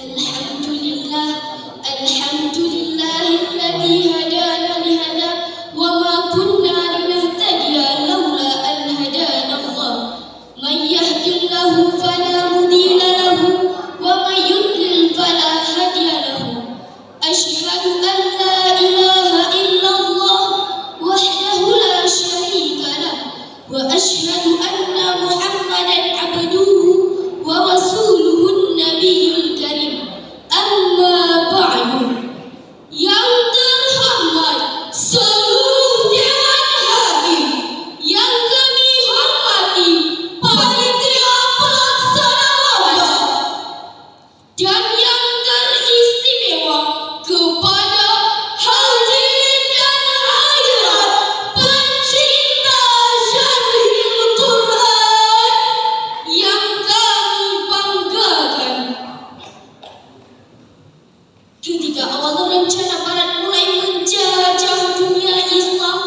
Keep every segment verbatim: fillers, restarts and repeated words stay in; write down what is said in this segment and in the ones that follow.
الحمد لله، الحمد لله الذي هدانا لهذا وما كنا لنهتدي لولا أن هدانا الله. من يهد الله فلا مضل له ومن يضلل فلا هادي له. أشهد أن لا إله إلا الله وحده لا شريك له، وأشهد أن محمدا عبده ورسوله النبي الكريم. أما بعد. Yang terhormat seluruh Dewan Hakim yang kami hormati, panitia pelaksana lomba, dan yang teristimewa kepada hadirin dan hadirat pencinta Syarhil Quran yang kami banggakan. Ketika awal rencana Barat mulai menjajah dunia Islam,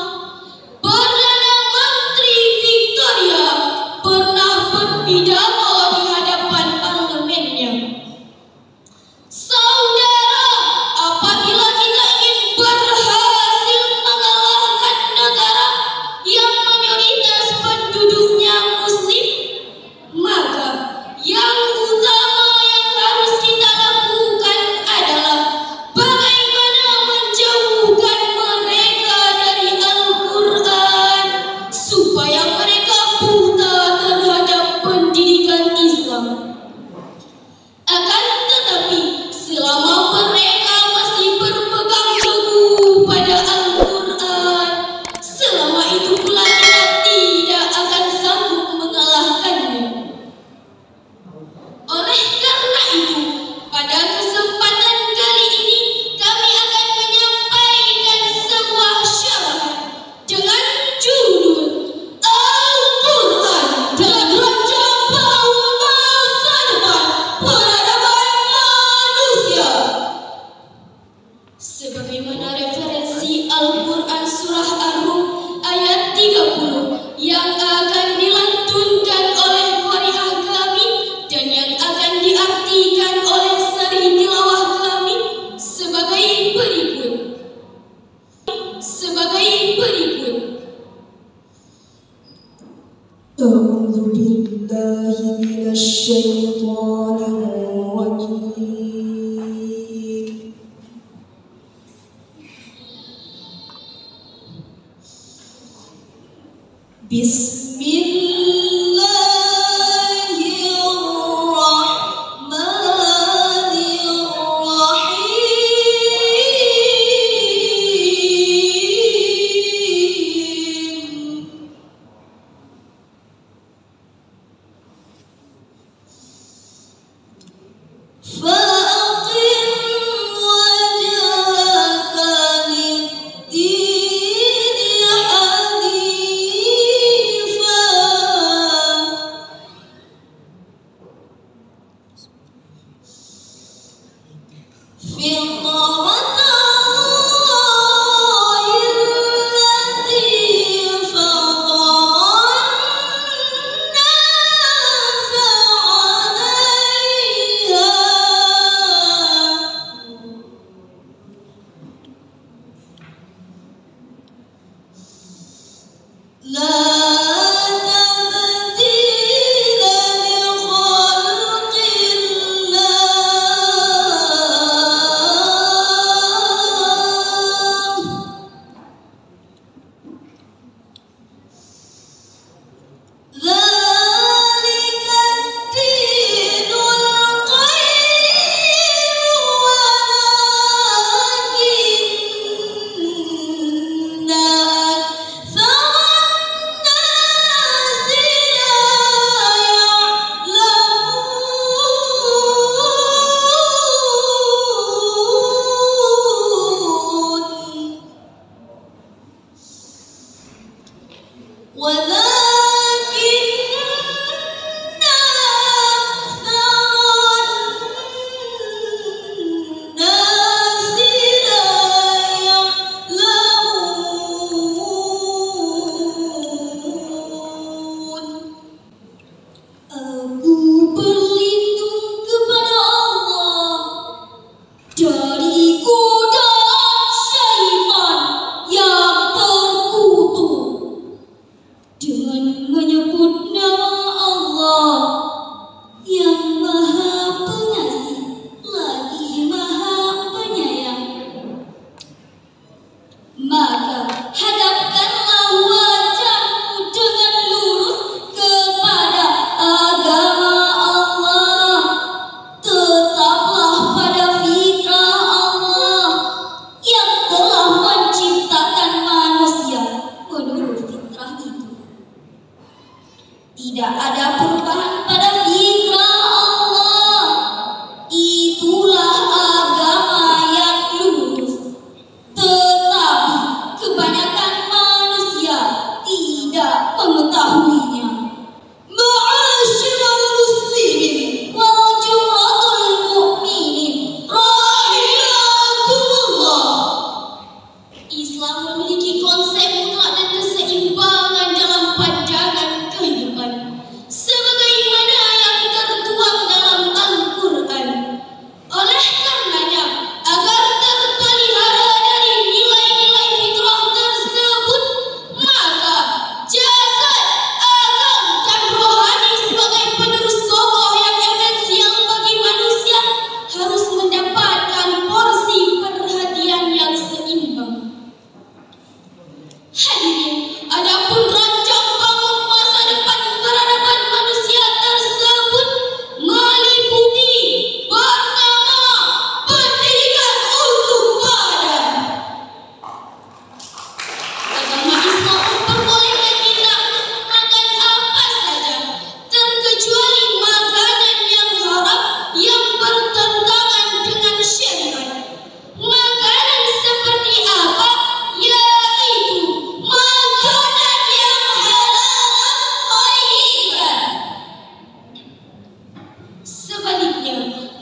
Perdana Menteri Victoria pernah berpidato di hadapan parlemennya. Saudara, apabila kita ingin berhasil mengalahkan negara yang mayoritas penduduknya Muslim, maka yang utama yang harus kita lakukan adalah bagaimana menjauhkan mereka dari Al-Quran, supaya mereka buta terhadap pendidikan Islam. Akan tetapi, selama mereka masih berpegang teguh pada Al-Quran, selama itu pula kita tidak akan sanggup mengalahkannya. Oleh karena itu, pada kesempatan kali ini, kami akan menyampaikan sebuah syarahan dengan judul Al-Quran dan Raja Perahu Masa Depan Peradaban Manusia. Sebagaimana referensi Al-Quran Surah Ar-Rum ayat tiga puluh yang akan dilantunkan oleh qariah kami dan yang akan diartikan oleh sarih tilawah kami sebagai berikut. Sebagai berikut. أعوذ بالله من الشيطان الرجيم. بسم الله الرحمن الرحيم. فأقم وجهك للدين حنيفا. فطرة الله التي فطر الناس عليها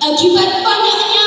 Akibat banyaknya